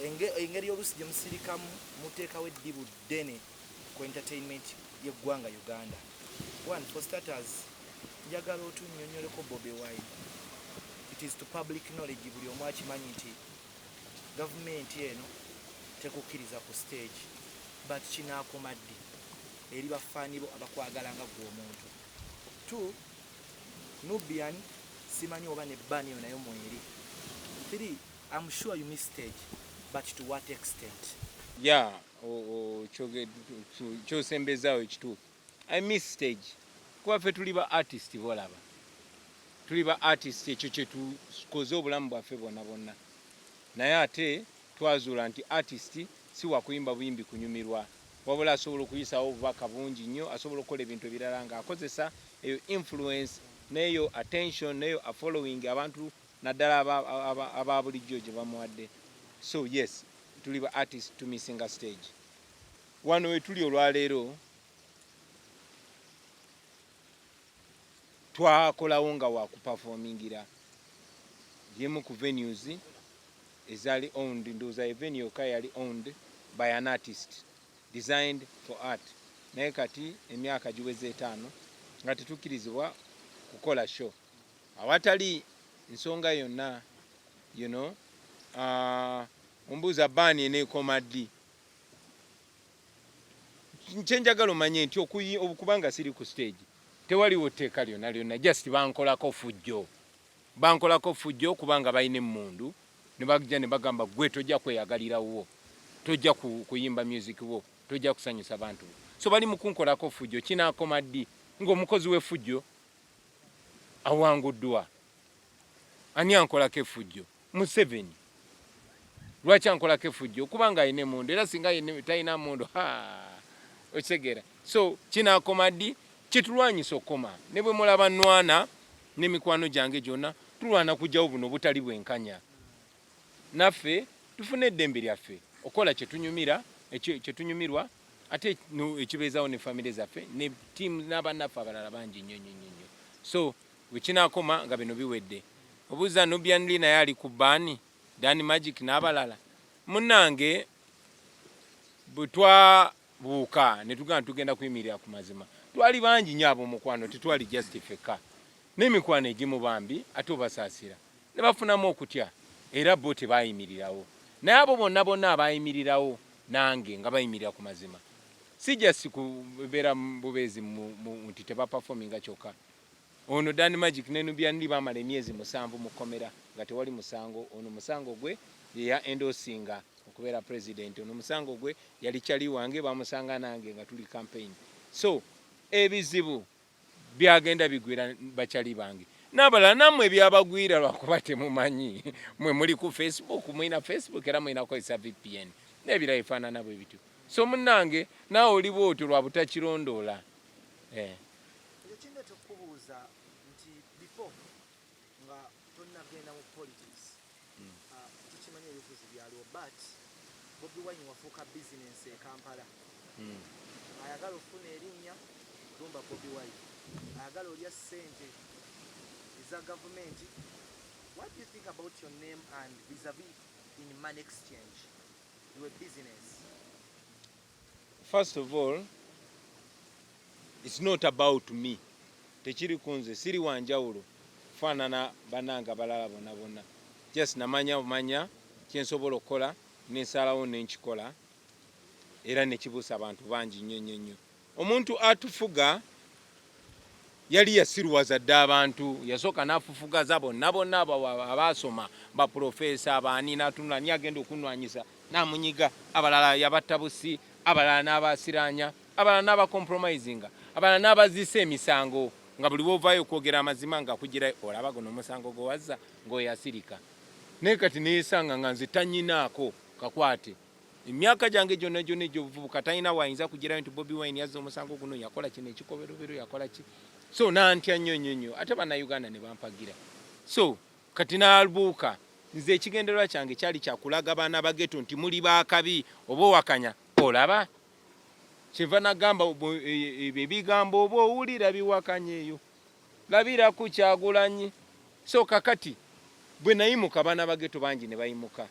Engeri oluusi gye musirikamu muteekawo eddibu ddene ku entertainment y'eggwanga Uganda. One, for starters, njagala otunnyonnyoleko Bobi Wine. It is to public knowledge, buli omu akimanyi nti gavumenti eno tekukkiriza ku stage, but kinaakoma ddi eri bafaani bo abakwagala nga ggwe omuntu? Two, Nubian simanyi oba ne ban eyo nayo mweri. Three, I'm sure you miss stage, but to what extent? Ya, kyosembezaawo ekituufu. I miss stage kuba ffe tuli ba artist, bolaba tuli ba artist, ekyo kyetukoze obulamu bwaffe bwonna bwonna. Naye ate twazuula nti artist si wakuyimba buyimbi kunyumirwa, wabula asobola okuyisawo obubaka bungi nnyo, asobola okukola ebintu ebirala ng'akozesa eyo influence n'eyo attention n'eyo following abantu naddala aba bulijjo gye bamuwadde. So yes, tuli ba artist, tumissinga stage. Wano we tuli olwaleero twakolawo nga wakuperformingira yemu ku venues ezaali owned, ndowooza ye venue yokka yali owned by an artist, designed for art. Naye kati emyaka giweze 5 nga tetukkirizibwa kukola show awatali nsonga yonna. Ombuuza ban eneekoma ddi? Kyenjagala omanye nti okubanga siri ku stage, tewaliwo tteeka lyonna lyonna, just bankolako fujjo, bankolako fujjo kubanga balina emmundu ne bajja ne bagamba, "Gwe tojja kweyagalirawo, tojja kuyimba music wo, tojja kusanyusa bantu bo." So bali mu kunkolako fujjo. Kinaakoma ddi ng'omukozi w'effujjo awanguddwa? Ani ankolako effujjo? Museveni. Lwaki ankolako effujjo? Kubanga alina emundu, era singa talina mundu, okitegeera? So kinaakoma ddi? Kitulwanyisa okukoma. Ne bwe mulaba nwana n'emikwano gyange gyonna, tulwana kujjawo buno butali bwenkanya, naffe tufune eddembe lyaffe okukola kyetunyumira, kyetunyumirwa, ate ekibeezawo ne famire zaffe ne tiimu n'abannaffe abalala bangi nnyo nnyo nnyo nnyo. So wekinaakoma nga bino biwedde. Obuuza Nubian Li naye ali ku ban, Dan Magic n'abalala. Munnange, bwe twabuuka ne tugamba tugenda kuyimirira ku mazima, twali bangi nnyo ab'omukwano, tetwali just ffekka, n'emikwano egimu bambi ate obasaasira ne bafunamu okutya, era bo tebayimirirawo. Naye abo bonna bonna abayimirirawo nange nga bayimirira ku mazima, si just kubeera bubeezi nti tebaperforminga kyokka. Ono Dan Magic ne Nubian Li bamala emyezi 7 mu kkomera nga tewali musango. Ono musango gwe yeya endorsinga okubeera president, ono musango gwe yali kyali wange, bamusanga nange nga tuli campaign. So ebizibu byagenda bigwira bakyali bange n'abalala, nammwe ebyabagwira lwakuba temumanyi. Mwe muli ku Facebook, mulina Facebook era mulina kukozesa VPN n'ebirala ebifaanana bwe bityo. So munnange, naawe oli bwotyo lwa butakirondoola, eh. Ekyo kindeeta okukubuuza nti before nga tonnagenda mu politics, tukimanyi ebifuzi byaliwo, but Bobi Wine wafuuka bizinensi e Kampala. Ayagala okufuna erinnya, lumba Bobi Wine. Ayagala olya ssente eza gavumenti. What do you think about your name and vis-a-vis in money exchange? You a business. First of all, it's not about me, tekiri ku nze, siri wanjawulo kufaanana bannange abalala bonna bonna. Just namanya bumanya kyensobola okukola, nensalawo nenkikola, era nekibuusa abantu bangi nnyo nnyo nnyo. Omuntu atufuga yali yasiruwaza dda abantu, yasooka n'afufugaza bonna bonna abaasoma, baprofesa, abaani, n'atunula ani agenda okunwanyisa n'amunyiga. Abalala yabatta busi, abalala n'abasiranya, abalala n'abacompromisinga, abalala n'abazisa emisango, nga buli wovaayo okwogera amazima nga kugira olaba guno omusango gwewazza ng'oyasirika. Naye kati neyesanga nga nze tanyinaako kakwate. Emyaka gyange gyonna gyonna egyobuvubuka talina wayinza kugirayo nti Bobi Wine yazza omusango guno, yakola kino ekikoberobero, yakola ki. So nantya nnyo nnyo nnyo, ate Bannayuganda ne bampagira. So kati nabuuka nze ekigendererwa kyange kyali kyakulaga baana bageto nti muli bakabi, oba owakanya olaba kyeva nagamba ebyo ebigambo oba owulira biwakanya eyo labira ku Kyagulanyi. So kakati bwe nayimuka, abaana bageto bangi ne bayimuka.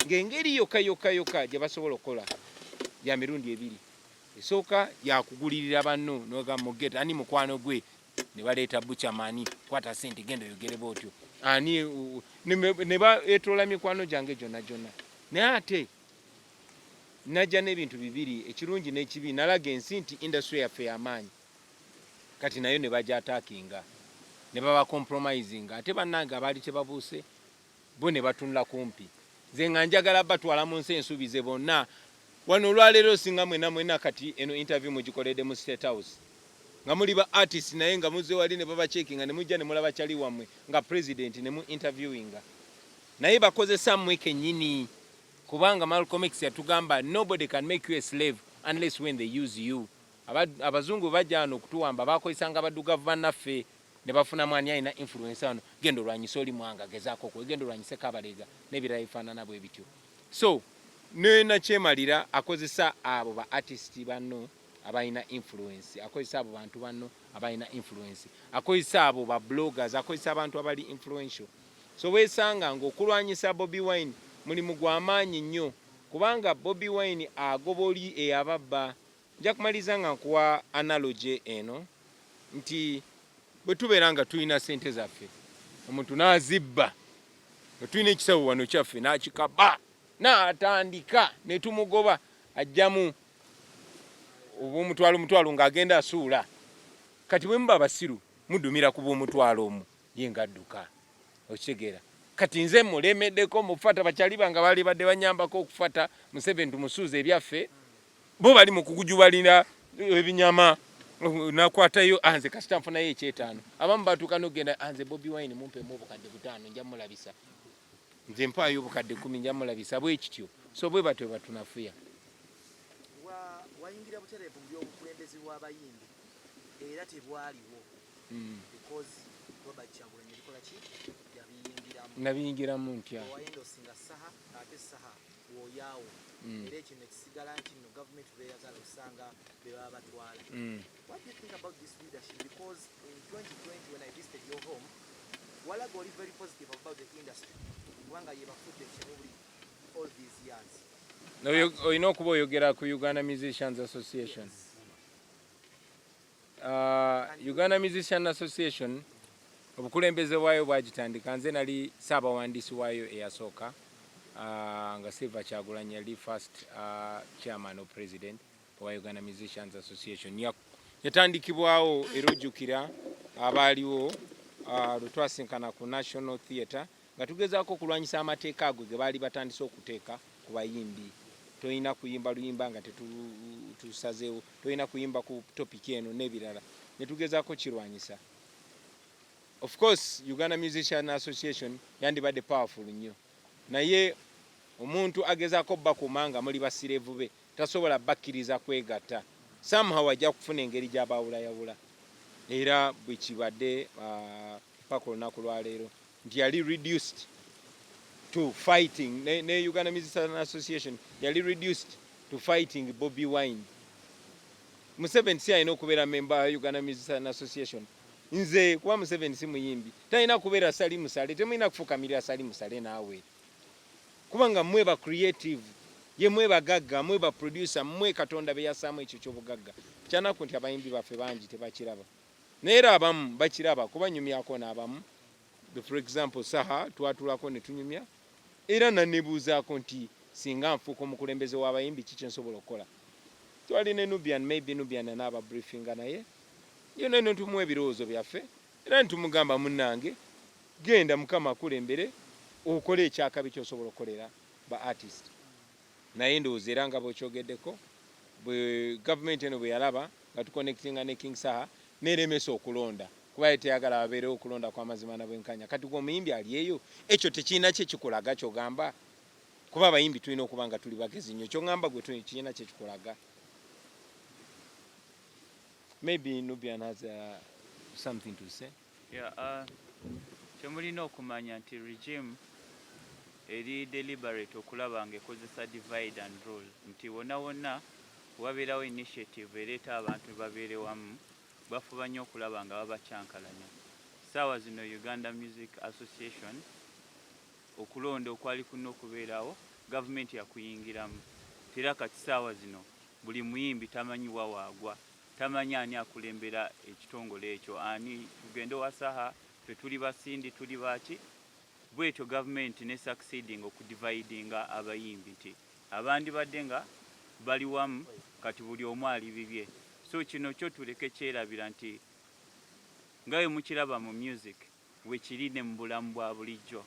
Ng'engeri yokka yokka yokka gye basobola okukola ya mirundi ebiri. Esooka yakugulirira banno, nogamba mugeta ani mukwano gwe, ne baleeta buchamani, kwata sente, genda oyogere bwotyo ani, ne baetoola mikwano gyange gyonna gyonna. Naye ate najja n'ebintu bibiri, ekirungi n'ekibi. Nalaga ensi nti industry yaffe y'amaanyi, kati nayo ne bajatakinga ne baba compromising. Ate bannange abaali tebabuuse bo ne batunula kumpi. Nze nga njagala batwala mu nsi ensuubize bonna wano olwaleero. Singa mwena mwena kati eno interview mugikoledde mu State House nga muli ba artist, naye nga muzze wali ne babacheckinga, ne mujja ne mulaba kyali wammwe nga president ne mu interviewinga, naye bakozesa mmwe kennyini, kubanga Malcolm X yatugamba, "Nobody can make you a slave unless when they use you." Abazungu bajja wano okutuwamba, bakozesanga baddugavu bannaffe ne bafunamu ani alina influence wano, genda olwanyise oli mwanga, gezaako kwe genda olwanyise Kabalega n'ebirala bifaanana bwe bityo. So nenakyemalira akozesa abo ba artist banno abalina influence, akozesa abo bantu banno abalina influence, akozesa abo ba bloggers, akozesa abantu abali influential. So weesanga ng'okulwanyisa Bobi Wine mulimu gw'amaanyi nnyo, kubanga Bobi Wine agoba oli eyababba. Nja kumaliriza nga nkuwa analogy eno nti bwe tubeera nga tulina sente zaffe, omuntu n'azibba, nga tulina ekisawo wano kyaffe, n'akikaba n'atandika ne tumugoba, ajjamu obw'omutwalo mutwalo ng'agenda asuula. Kati bwe muba abasiru, mudumira ku bw'omutwalo omu, ye ng'adduka. Okitegeera? Kati nze mulemeddeko mufata bakyali bange baali badde banyambako okufata Museveni tumusuuza ebyaffe, bo bali mu kugujubalira ebinyama, nakwatayo anze kasita nfunayo ekyetaano. Abamu batuuka nokugenda, anze Bobi Wine mumpemu obukadde 5 nja mulabisa, nze mpaayo obukadde 10 nja mulabisa, bwe kityo. So bwe batyo batunafuya. Wayingira butereevu mu by'obukulembeze bw'abayimbi, era tebwaliwo because Robert Kyagulanyi yabikola ki, yabiyingiramu. Nabiyingiramu ntya? Owayendorsinga Saha, ate Saha wooyaawo. Era ekyo nekisigala nti nno gavumenti beeyagala osanga be baba batwala. What do you think about this leadership? Because in 2020, when I visited your home, walaga oli very positive about the industry, kubanga yebafudde kyemubuli all these years. Olina okuba oyogera ku Uganda Musicians Association. Uganda Musician Association, obukulembeze bwayo bwagitandika nze, nali saabawandiisi waayo eyasooka, nga Silver Kyagulanyi yali first chairman or president owa Uganda Musicians Association. Yatandikibwawo era ojjukira abaaliwo lwe twasinkana ku National Theatre nga tugezaako okulwanyisa amateeka ago ge baali batandise okuteeka ku bayimbi. Tolina kuyimba luyimba nga tetusazeewo, tolina kuyimba ku topic eno n'ebirala, ne tugezaako kirwanyisa. Of course Uganda Musician Association yandibadde powerful nnyo, naye omuntu agezaako bakuuma nga muli basirevu be tasobola bakkiriza kwegatta. Somehow ajja kufuna engeri gy'abaawulayawula, era bwe kibadde paka olunaku lwaleero nti yali reduced to fighting ne Uganda Musician Association yali reduced to fighting Bobi Wine. Museveni si alina okubeera member wa Uganda Musician Association. Nze kuba Museveni si muyimbi, talina kubeera Salim Saleh, temulina kufukamirira Salim Saleh naawe, kubanga mmwe ba creative, ye mwe bagagga, mwe ba producer, mmwe Katonda be yassaamu ekyo ky'obugagga. Kyanaku nti abayimbi baffe bangi tebakiraba, naye era abamu bakiraba kuba nyumyako n'abamu. For example, Saha twatulako ne tunyumya, era nanebuuzaako nti singa nfuuka omukulembeze w'abayimbi, ki kyensobola okukola? Twali ne Nubian, maybe Nubian anaaba briefinga, naye yonna eno tumuwa ebirowoozo byaffe era nitumugamba, munnange, genda Mukama akulembere, okole ekyakabi kyosobola okukolera ba artist. Naye ndowooza era nga bwekyogeddeko, bwe gavumenti eno bwe yalaba nga tuconnectinga ne King Saha, neremesa okulonda, kuba ye teyagala babeerewo okulonda kw'amazima na bwenkanya. Kati gwe omuyimbi ali eyo, ekyo tekirina kye kikulaga kyogamba? Kuba abayimbi tulina okuba nga tuli bagezi nnyo. Kyoŋŋamba gwe kirina kye kikulaga? Maybe Nubian has something to say. Yeah, kyemulina okumanya nti regime eri deliberate okulaba nga ekozesa divide and rule, nti wonna wonna wabeerawo initiative ereeta abantu babeere wamu, bafuba nnyo okulaba nga babakyankalanya. Ssaawa zino Uganda Music Association, okulonda okwali kulina okubeerawo Gavumenti yakuyingiramu. Tera kati saawa zino buli muyimbi tamanyi wa waagwa, tamanyi ani akulembera ekitongole ekyo, ani tugende wa Saha, ffe tuli basindi, tuli baki. Bwetyo gavumenti ne succeeding okudividinga abayimbi nti abandibadde nga bali wamu, kati buli omu ali bibye. So kino kyo tuleke kyerabira nti nga bwe mukiraba mu music, wekiri ne mu bulamu bwa bulijjo.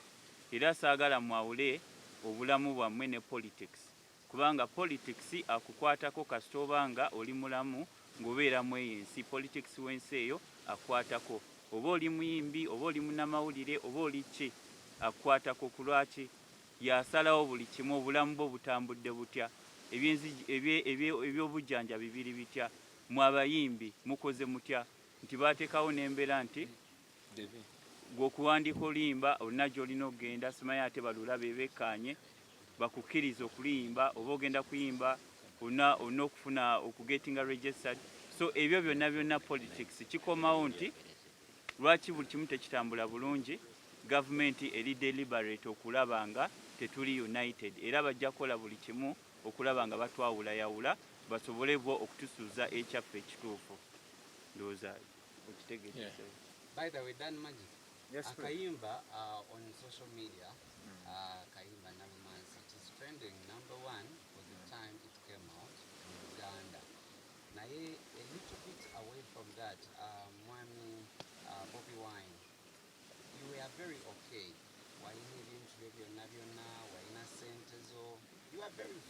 Era saagala mwawule obulamu bwammwe ne politics, kubanga politics akukwatako kasita oba nga oli mulamu ng'obeera mu eyo ensi. Politics w'ensi eyo akwatako, oba oli muyimbi, oba oli munnamawulire, oba oli ki, akukwatako. Ku lwaki yasalawo buli kimu? Obulamu bwo butambudde butya? Ebyobujjanjabi biri bitya? Mwe abayimbi mukoze mutya nti bateekawo n'embeera nti gwe okuwandiika oluyimba olina gy'olina okugenda, simanyi ate balulabe bekkaanye bakukkiriza okuluyimba, oba ogenda kuyimba olina okufuna okugetinga registered. So ebyo byonna byonna politics kikomawo nti lwaki buli kimu tekitambula bulungi? Gavumenti eri deliberate okulaba nga tetuli united, era bajja kukola buli kimu okulaba nga batwawulayawula basobole bo okutusuuza ekyaffe ekituufu. Ndowooza okitegeeza. By the way, Dan Magic, Yes, please. Akayimba on social media, Kayimba Nalumansi, it is trending number one for the time it came out in Uganda. Naye, a little bit away from that, Mwami Bobi Wine, you were very okay. Walina ebintu byo byonna byonna, walina sente zo. You are very